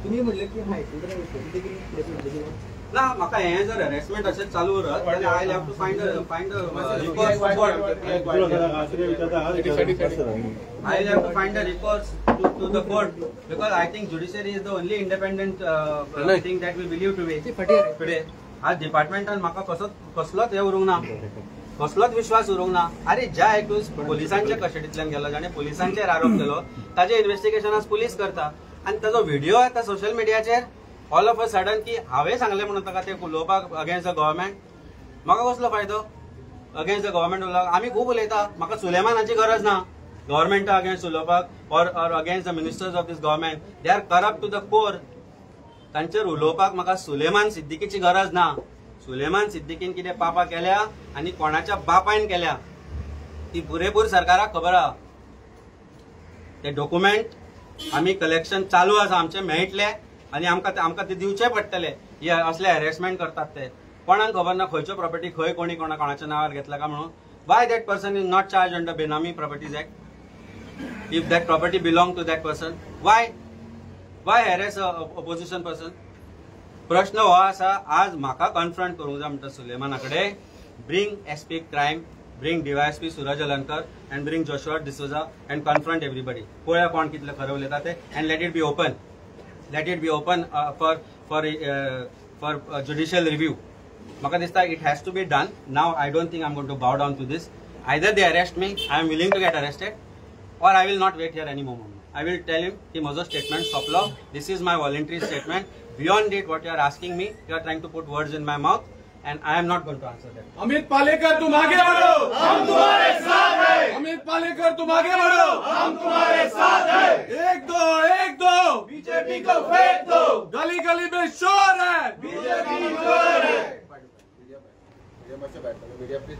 तुम्ही म्हणले की हायकोर्टान ना म्हाका हें जर हॅरेसमेंट अशें चालू उरत जाल्यार I have to find I have to find a recourse to the court because I think judiciary is the only independent thing that we believe to be today. आज डिपार्टमेंटान म्हाका कसलोच हें उरूंक ना, कसलोच विश्वास उरूंक ना. अरे ज्या एक्यूज पोलिसांच्या कस्टडींतल्यान गेलो, जाणें पोलिसांचेर आरोप केलो, ताजें इन्व्हेस्टिगेशन आज पुलीस करता आनी ताजो व्हिडिओ येता सोशल मिडियाचेर ऑल ऑफ अ सडन की हांवें सांगलें म्हणून ताका ते उलोवपाक अगेन्स्ट the government. म्हाका कसलो फायदो अगेन्स्ट the government उलोवपाक? आमी खूब उलयता, म्हाका सुलेमानाची गरज ना गव्हर्मेंटा अगेन्स्ट उलोवपाक or against the ministers of this government. They are corrupt to the core. तांचेर उलोवपाक म्हाका सुलेमान सिद्दीकीची गरज ना. सुलेमान सिद्दीकीन कितें पापां केल्या आनी कोणाच्या बापायन केल्या ती पुरेपूर सरकाराक खबर आहा. ते डॉक्युमेंट आमी कलेक्शन चालू आसा आमचें, मेळटले आनी आमकां ते दिवचे पडटले. हे असले हॅरेसमेंट करतात ते, कोणाक खबर ना खंयच्यो प्रॉपर्टी खंय कोणी कोणाच्या नांवार घेतला काय म्हणून. Why that person is not charge under Benami Properties Act if that property belong to that person? Why harass opposition person? प्रश्न हो आसा. आज म्हाका कन्फ्रंट करूंक जाय म्हणटा सुलेमाना कडेन. Bring SP crime, bring DYSP Suraj Alankar and bring Joshua D'Souza and confront everybody. पळोवया कोण कितले खरें उलयता ते. And let it be open, let it be open for judicial review. म्हाका दिसता it has to be done now. I don't think I am going to bow down to this. Either they arrest me, I am willing to get arrested, or I will not wait here any more moment. I will tell him की म्हजो statement सोंपलो, this is my voluntary statement. Beyond it what you are asking me, you are trying to put words in my mouth and I am not going to answer that. Amit Palekar तुम आगे बढ़ो, हम तुम्हारे साथ हैं. अमित पालेकर तुम आगे बढ़ो, हम तुम्हारे साथ हैं. 1 2 1 2 बीजेपी को फेंक दो, गली गली में शोर है, बीजेपी चोर है. Media please.